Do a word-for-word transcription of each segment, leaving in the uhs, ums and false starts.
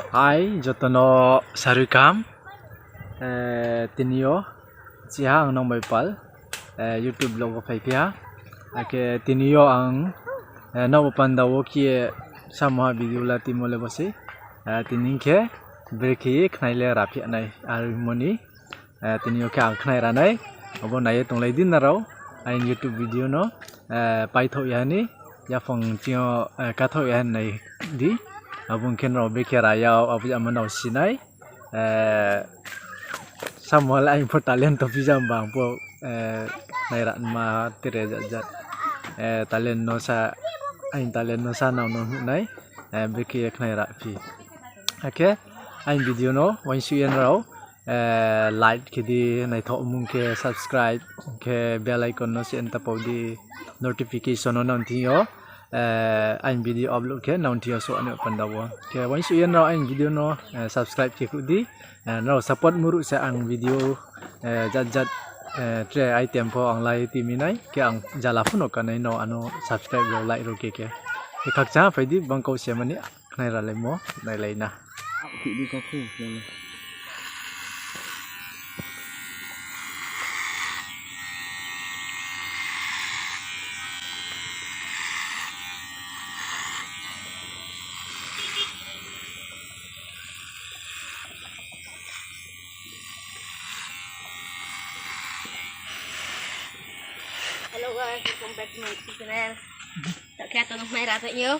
Hai, joto no sarui kaham. Eh, tini yo chiha ang nang bai pal, eh, YouTube vlog wo phaiphi ha. Akhe tini yo ang, eh, nrao panda wo khe samo ha video la timo le bo sei. Eh, tini khe brekhe ye khnai le raphi nai armo ni. Eh, tini yo khe ang khnai ra nai. Abo nai ye tonglai di nrao. Aini YouTube video no, eh, paithoh ya ni, yaphang ching yo, eh, kathoh ya ni nai di. Abo ong khe nrao brekhe ra ya, abo jama nrao si nai. Eh, samo le aini pho talent tongphi jam ba ang pho, eh, nai ra ma tre jat jat. Eh, talent no sa, aini talent no sa nrao no nuh nai. Eh, brekhe ye khnai raphi. Akhe aini video no uaingsouh ye nrao, eh, like khe di, naithoh mung khe subscribe, khe bell icon no se enta pau di, notification no nang thing yo, eh, aini video upload khe nang thing yo souh ani panda wo. Khe uaingsouh ye nrao aini video no, eh, subscribe khe khuh di, eh, nrao support muruh se ang video, eh, jat jat, eh, tre item pho ang lai timi nai, khe ang jala pho no kanai no ano subscribe rao like rao khe khe. Khe khakchang phai di, bang kau se mani. Khnai ralaimo, nailai na. Hello guys, welcome back to my YouTube channel. Taoh khe ato nung nai ra tong ou.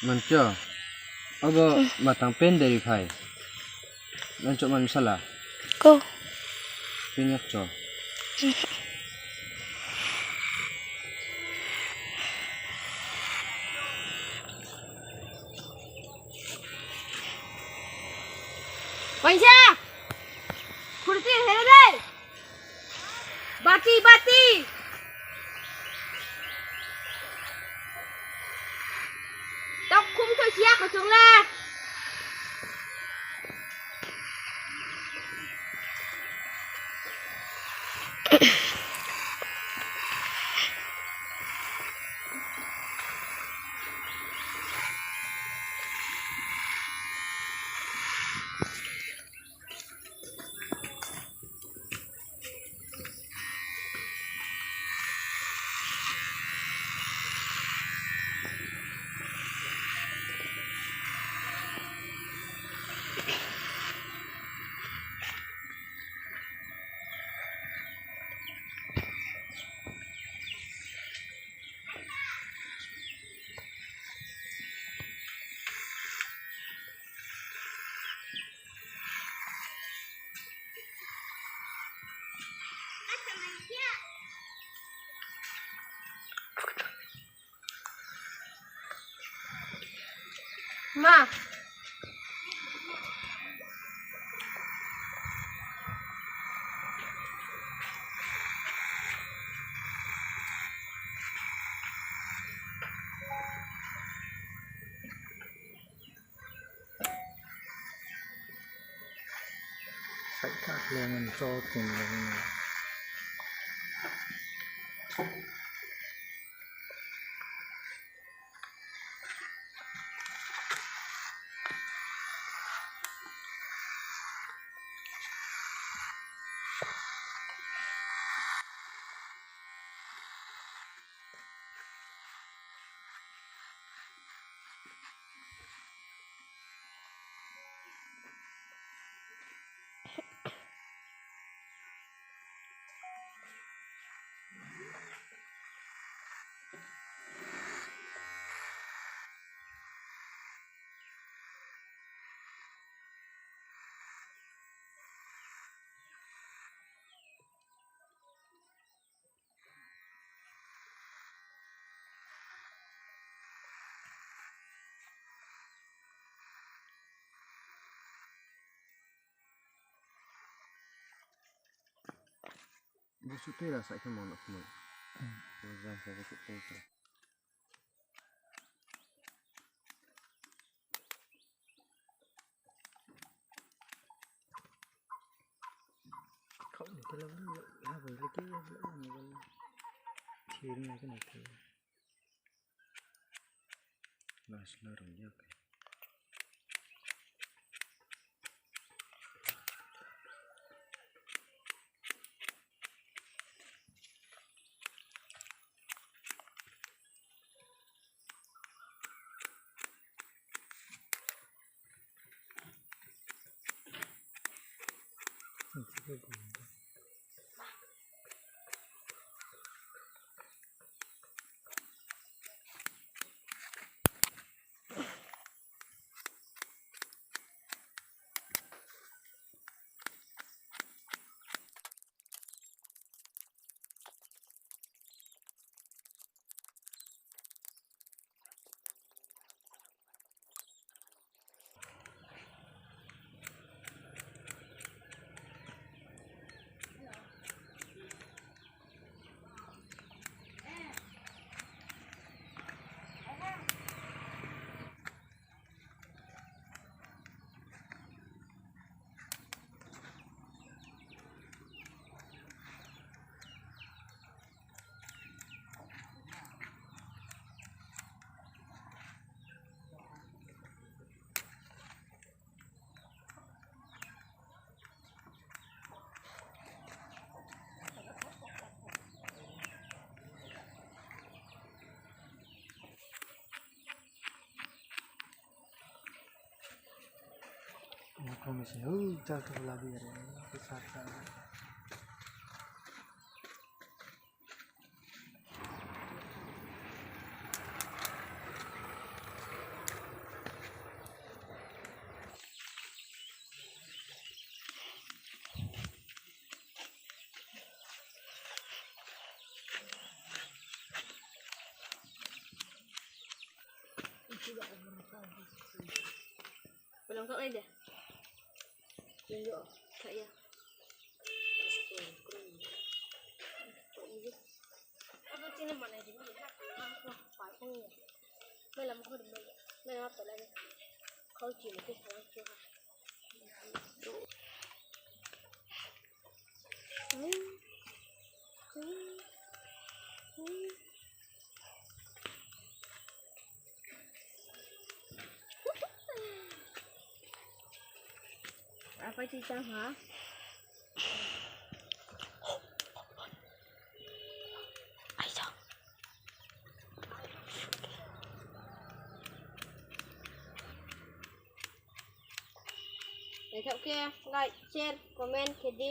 Mancho, abo matang pen deri phai. Nang chokma ni sala? Ko. Pinyak cho. Paisa! Khurti here dei! Bati, bati! Tok khum tho siya ko chung le. Ma. Saikha khleng cho khleng le. Busu tera sa khe mano khmai. Hmm. Busu tera. Hala bai le khe ya hala ya mobile. Thir na khe na khe. Last na rung ya khe. Promise, oh, chal chal la di re, ke sat sat. Pelong kau ai de. Tunjuk, kaya. Apa cina mana di mana? Apa, apa ni? Malam kau di mana? Malam apa lagi? Kau cina ke salah cina. Apa cita ha? Aiyo. Naithok khe like, share, comment khe di.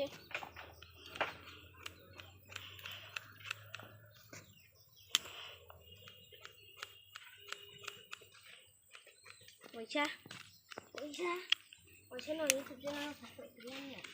Waisa. Waisa. Waisa no YouTube channel subscribe khe di.